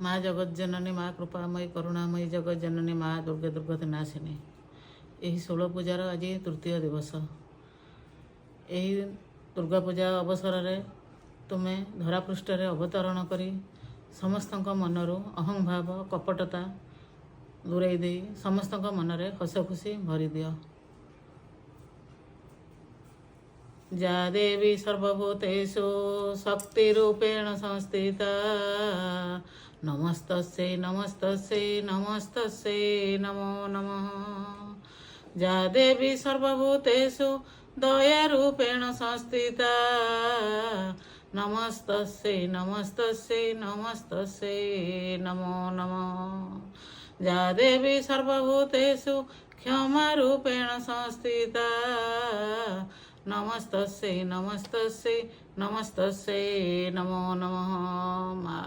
ମା ଜଗତଜନନୀ, ମା କୃପାମୟୀ, କରୁଣାମୟୀ ଜଗତଜନନୀ ମା ଦୁର୍ଗା, ଦୁର୍ଗତି ନାଶିନୀ, ଏହି ଷୋଳ ପୂଜାର ଆଜି ତୃତୀୟ ଦିବସ। ଏହି ଦୁର୍ଗା ପୂଜା ଅବସରରେ ତୁମେ ଧରାପୃଷ୍ଠରେ ଅବତରଣ କରି ସମସ୍ତଙ୍କ ମନରୁ ଅହଂଭାବ, କପଟତା ଦୂରେଇ ଦେଇ ସମସ୍ତଙ୍କ ମନରେ ହସ ଖୁସି ଭରିଦିଅ। ଯା ଦେବୀ ସର୍ବଭୂତେଷୁ ଶକ୍ତିରୂପେଣ ସଂସ୍ଥିତା, ନମସ୍ତସ୍ୟై ନମସ୍ତସ୍ୟై ନମସ୍ତସ୍ୟೈ ନମୋ ନମଃ। ଯା ଦେବୀ ସର୍ବଭୂତେଷୁ ଦୟାରୂପେଣ ସଂସ୍ଥିତା, ନମସ୍ତସ୍ୟై ନମସ୍ତସ୍ୟೈ ନମସ୍ତସ୍ୟೈ ନମୋ ନମଃ। ଯା ଦେବୀ ସର୍ବଭୂତେଷୁ କ୍ଷମାରୂପେଣ ସଂସ୍ଥିତା, ନମସ୍ତସ୍ୟై ନମସ୍ତସ୍ୟై ନମସ୍ତସ୍ୟೈ ନମୋ ନମଃ। ମା